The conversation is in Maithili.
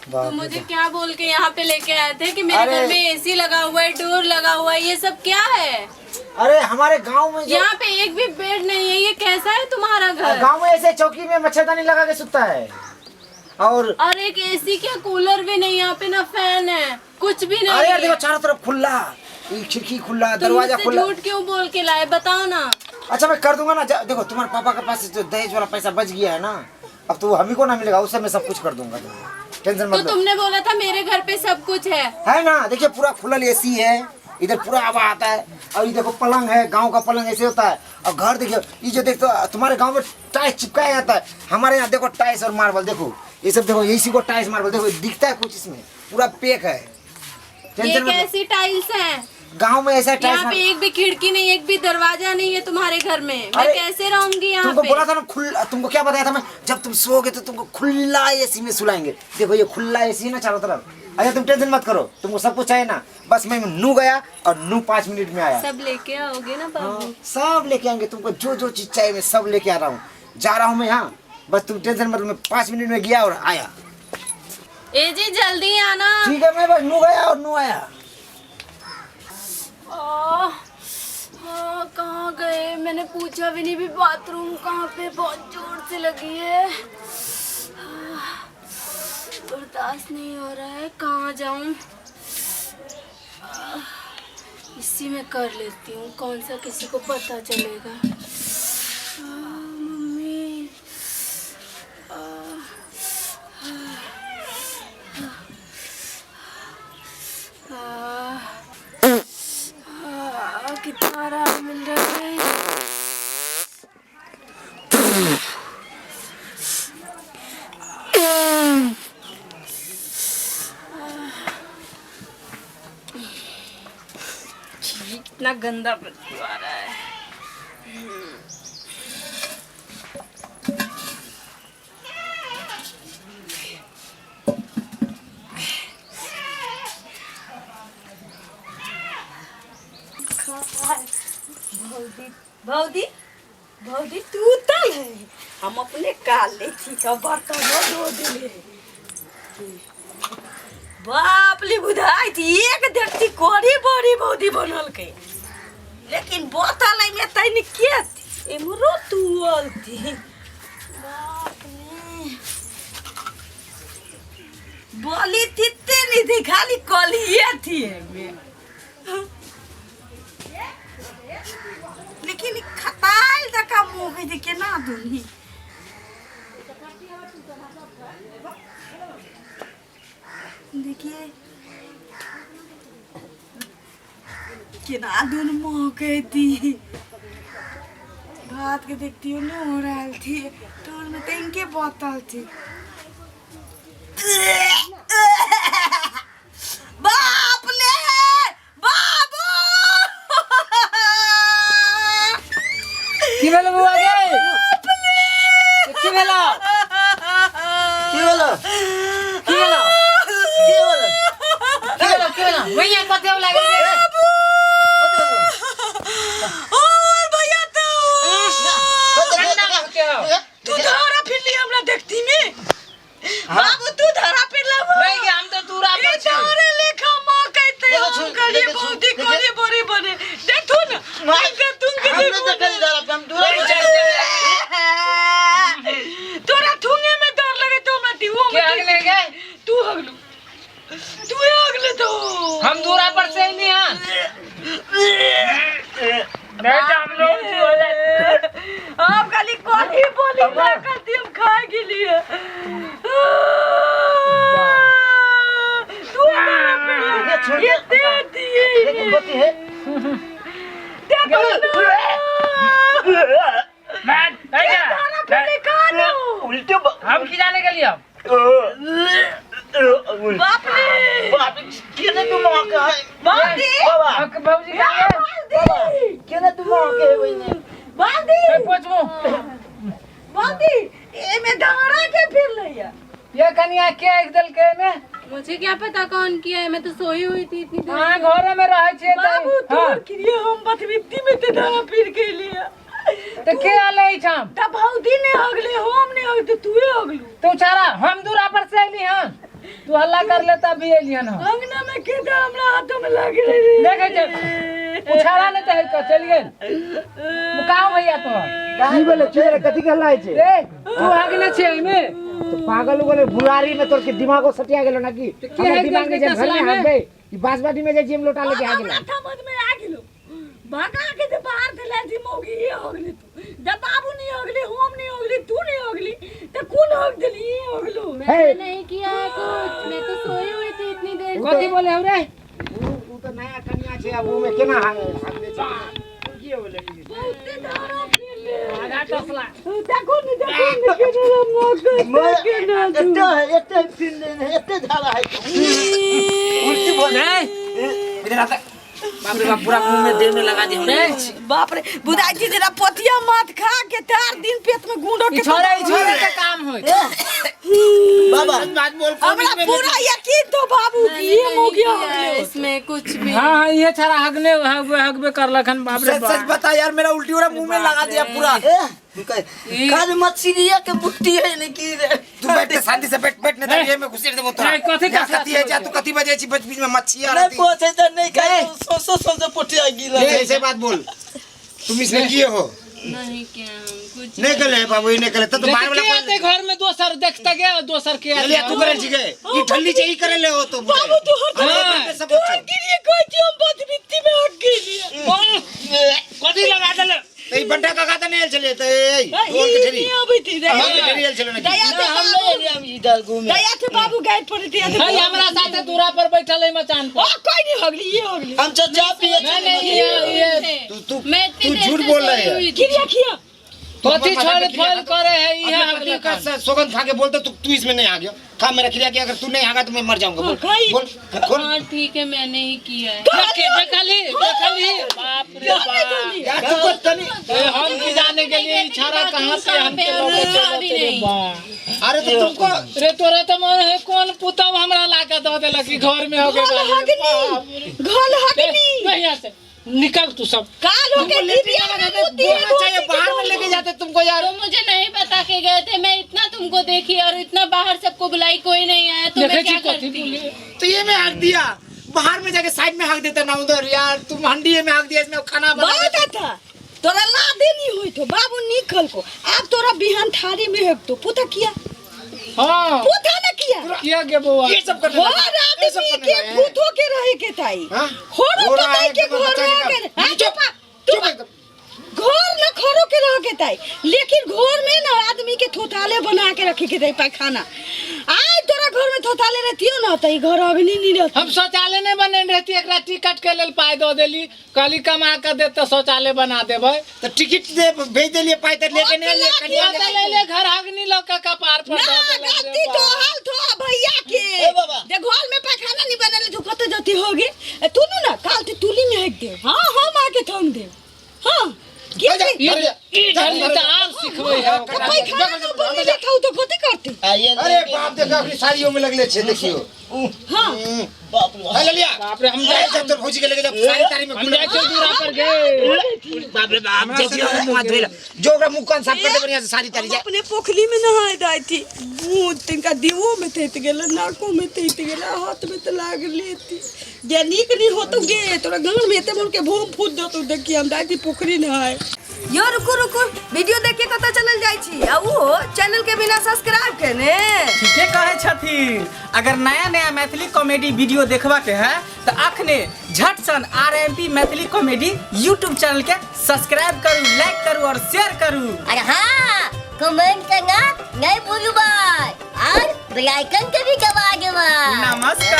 बाप तो रे मुझे बाप। क्या बोल के यहाँ पे लेके आए थे कि मेरे घर में एसी लगा हुआ है, डोर लगा हुआ है, ये सब क्या है? अरे हमारे गांव में जो यहाँ पे एक भी बेड नहीं है, ये कैसा है तुम्हारा घर? गांव में ऐसे चौकी में मच्छरदानी लगा के सुता है। और एक एसी क्या कूलर भी नहीं यहाँ पे, ना फैन है, कुछ भी नहीं अरे यार है। देखो चारों तरफ खुला, ये खिड़की खुला, तुम दरवाजा मुझसे खुला। झूठ क्यों बोल के लाए, बताओ ना। अच्छा मैं कर दूंगा ना। देखो तुम्हारे पापा के पास जो दहेज वाला पैसा बच गया है ना, अब तो वो हम ही को ना मिलेगा, उससे मैं सब कुछ कर दूंगा, टेंशन तो मत लो। तुमने बोला था मेरे घर पे सब कुछ है। है ना, देखिए पूरा खुला एसी है, इधर पूरा हवा आता है। और ये देखो पलंग है, गांव का पलंग ऐसे होता है। और घर देखिए, ये जो देखते हो तुम्हारे गांव में टाइल्स चिपकाया जाता है, हमारे यहाँ देखो टाइल्स और मार्बल, देखो ये सब देखो, इसी को टाइल्स मार्बल देखो, दिखता है कुछ इसमें, पूरा पैक है। ये टेंशन मत लो। कैसी टाइल्स है? गांव में ऐसा टाइल्स यहाँ पे एक भी खिड़की नहीं, एक भी दरवाजा नहीं है तुम्हारे घर में, मैं अरे, कैसे रहूंगी यहाँ तुमको पे? बोला था ना खुला, तुमको क्या बताया था मैं, जब तुम सोओगे तो तुमको खुला एसी में सुलाएंगे। देखो ये खुला एसी है ना चारों तरफ। अच्छा तुम टेंशन मत करो, तुमको सब कुछ चाहिए ना, बस मैं नू गया और नू 5 मिनट में आया। सब लेके आओगे ना बाबू? हाँ, सब लेके आएंगे, तुमको जो जो चीज चाहिए मैं सब लेके आ रहा हूँ, जा रहा हूँ मैं यहाँ, बस तुम टेंशन मत लो, मैं 5 मिनट में गया और आया। ए जी जल्दी आना। ठीक है, मैं बस नू गया और नू आया। हाँ, कहाँ गए? मैंने पूछा भी नहीं भी बाथरूम कहाँ पे, बहुत जोर से लगी है, बर्दाश्त नहीं हो रहा है, कहाँ जाऊँ? इसी में कर लेती हूँ, कौन सा किसी को पता चलेगा। मम्मी, कितना आराम मिल रहा है। कितना गंदा बदबू आ रहा है। भौजी भौजी भौजी तू तल है, हम अपने काल ले थी का बर्तन धो दिले। बाप ली बुधाई थी एक देखती कोरी बड़ी भौजी बनल के, लेकिन बोतल में तैन के थी इमरो तुअल थी। बाप रे बोली थी ते नहीं थी, खाली कलिए थी एमे। लेकिन खताल दका मुँह के केना दुनी देखिए केना दुन महकै थी। भात के देखती हूँ ना हो रहा थी तो में तो इनके बोतल थी। बाप ले बाबू की भेल बौआ गे? की भेल? की भेलो? की भेल? की भेलो? की भेल? की भेल? मैया कते लागल गे? और भैया तो ठंडा के हो? तू धरा फिर ली हमरा देखती में बाबू, तू धरा फिर ला नहीं गे, हम तो दूरा पर छी। तोरे लेखा मां कहते देखो हम छू, कहलिए देखो छू, बहुत ही देखो। कोरी बोरी बने देखो ना तुमके तुमके हमने देखो तो करी धरा पे, हम दूरा पे छी। तोरा थुंगे में डर लगे तो हमरा दीवो के में अगले गे? तू हगलू तू हगले तो हम दूरा पर से नहीं हां। नहीं तो हम लोग आप खाली कोरी बोली ना करती हम खाए के लिए। तू हमारा छोड़ ये दे दिए देखो कथी है। देखो ना। मैं नहीं ये धारा फिर निकालो। उल्टे हम की जाने के लिए बाप रे बाप केने तू महके है? बाल्टी बाबा हम बाबूजी के लिए बाल्टी केने तू महके है बहिनी? बाल्टी पोछबो बाल्टी एमे धारा के फिर लैया। ये कनिया के एक दल के में? मुझे क्या पता कौन किया है, मैं तो सोई हुई थी इतनी देर। हां घर में रहै छियै त बाबू तोर क्रिया हम बतबित्ती में ते धारा फिर के लिए त के आले एहिठाम? त भौजी ने हगले हम ने हगले तुए हगलू। तू छाड़ा हम दूरा पर से अइली हन। तू हल्ला कर ले तब भी एलियन हम। अंगना में के तो हमरा हाथों में लाग रहे रे। देखे छै उछाड़ा नहीं तऽ है चल गेल। मुकाओ भैया तो। की बोले की बोले कथी के हल्ला होइ छै? ए तू हगने छै एहिमे। तो पागल उगल बुलारी में तोर के दिमागो सटिया गेलो ना की? तो के हमर है दिमाग में के जे घर में तसला में? हगबे ई बांसबाटी में जाय छी हम लोटा लेके आ गेला। हमरा थमद में आ गेलो। भगा के जे बाहर देला जी मौगी ये हो गेली तू। जब बाबू नहीं हो गेली, हम नहीं हो गेली, तू नहीं हो गेली, तो कौन हो गेली? ये हो गेलो। मैंने नहीं किया है कुछ, मैं तो सोई हुई थी इतनी देर से। कथी बोले हो रे? उ तो नया कन्या छै, अब उ में केना हागले छै? की हो गेलै? बहुते धारा फिर ले। आधा तसला। देखो नी, देखो नी, केना मौका केना एते है, एते फिर नहीं, एते धारा है। उल्टी बोल। इधर आता। बाप रे बाप, पूरा मुंह में देह में लगा दी हमने। बाप रे, बुझाइ छी जेना पोथिया माछ खा के 4 दिन पेट में गुंडो के छोड़े छोड़े के काम होय। बाबा बात बोल। हमरा पूरा यकीन तो बाबू की ये मौगिया हो गेलो। इसमें कुछ भी। हां हां ये छड़ा हगने हगबे हगबे करलखन। बाप रे सच सच बता यार, मेरा उल्टी हो रहा, मुंह में लगा दिया पूरा। काज मछलिया के बुट्टी है ने की रे? तू बैठ के शांति से बैठ, बैठ नहीं तो ये में घुसेड़ देबो तोरा। कथी या कथी है जा, तू कथी बजे छी बीच बीच में मच्छी आ नहीं रही। पोछे तो नहीं खाए, सो सो सो सो पोटिया गिला। ऐसे बात बोल, तुम इसमें किए हो? नहीं किया हम कुछ। नहीं कले है बाबू, ये नहीं कले तो बाहर वाला के आते घर में दोसर देखता गया, दोसर के आते। ले तू करे छी गे, ई ठल्ली चाहिए करे ले हो तो बाबू तू हर हां सब तू के लिए कोई थी, हम बहुत बित्ती में हट गई। कथी लगा देले? तो ई बंटा काका त नहीं आयल छले त ए बोल के ठेरी नहीं अबै थी रे। बोल के ठेरी आयल छले ना की? दया थे हम बाबू, नहीं हम इधर घूमे। दया थे बाबू गाइड पर थी। भाई हमरा साथे दूरा पर बैठल है मचान पर। ओ कोई नहीं होगली, ये होगली। हम चचा पिए। नहीं नहीं ये तू तू मैं इतनी तू देर झूठ से बोल रही सोई है। हुई थी। क्रिया किया कथी छोड़ फल करे है अपने यहाँ पति का सौगंध खा के बोलते तू तू इसमें नहीं आ गया। खा मेरा क्रिया किया, अगर तू नहीं आगा तो मैं मर जाऊंगा। बोल बोल खोल। हाँ ठीक है, मैंने ही किया है। देखली देखली बाप रे बाप। यार तू को तनी हम की जाने के लिए इशारा कहाँ से हम के अरे तो तुमको रे तोरा तो मन है कौन पुतौ हमरा लाके दऽ देलक कि घर में हो गए। घोल हगनी, घोल हगनी। यहाँ से निकल तू सब। काल हो के दिव्या में मुती है। चाहिए बाहर में लेके जाते तुमको यार। तो मुझे नहीं बता के गए थे, मैं इतना तुमको देखी और इतना बाहर सबको बुलाई, कोई नहीं आया तो मैं क्या करती? तो ये मैं हक दिया, बाहर में जाके साइड में हक देता ना उधर। यार तुम हंडी में हक दिया, इसमें खाना बना बहुत अच्छा तोरा ला देनी हुई तो बाबू निकल को आप तोरा बिहान थारी में हक तो पुता किया। हां पुता ना किया किया के बउआ ये सब करने और लगा। ये सब आदमी करने के लगा। भूत हो के रहे के ताई हाँ? होरो हो तो रहा ताई है के एकदम घर बच्चा रह के के काम। हाँ, चुप, चुप चुप एकदम। घर न खरो के रह के ताई, लेकिन घर में ना आदमी के थोथाले बना के रखे के ताई पाखाना। आज तोरा घर में थोथाले रहतियो ना त ई घर अग्नि नहीं रहती। हम शौचालय नहीं बने रहती, एकरा टिकट के लेल पाई दऽ देली, कहली कमा के दे त शौचालय बना देबै। तो टिकट दे भेज देलिए पाई त लेके नहीं आलिए, कन्या ले ले ले घर अग्नि लऽ के कपार पर ना दऽ देलक रे गलती तो बाप। हाल थो भैया के। ए बाबा। जे घर में पाखाना नहीं बनले तो कत जती होगे? ए तू नु ना काल ते तुली में हक दे। हां हम आके थम दे। हां जा, जा, की घर जा। ई ढल्ली त आर सिखबै है ओकरा। पैखाना न बनले खाऊ तो कथी करती? आइए अरे बाप देखो अपनी साड़ियों में लगले छे देखियो। हां बाप रे। ले लिया। बाप रे हम अरे जाइ जा तोर भौजी के लेके जा साड़ी तारी में हम जाइ छियै दूरा पर गे। बाप रे बाप देखियो मुंह हाथ धोइला जो ओकरा मुंह कान साफ कर दे बढ़िया से साड़ी तारी जा। अपने पोखरी में नहाय जाय थी, मुंह तिनका दीवो में तैत गेल, नाको में तैत गेल, हाथ में त लागले थी। गे नीक नहीं होतो गे तोरा गान में एते मोर के भोम फूट देतो देखी हम जाय थी पोखरी नहाय। यो रुकू रुकू वीडियो देख के कतऽ चलल जाइ छी आ उहो चैनल के बिना सब्सक्राइब केने? ठीके कहै छथिन। अगर नया नया मैथिली कॉमेडी वीडियो देखबा के है तो अखने झट सन RMP Maithili comedy YouTube channel के सब्सक्राइब करू, लाइक करू और शेयर करू। और हाँ कमेंट करना नहीं भूलू भाई, और बेल आइकन के भी दबा देबा। नमस्कार।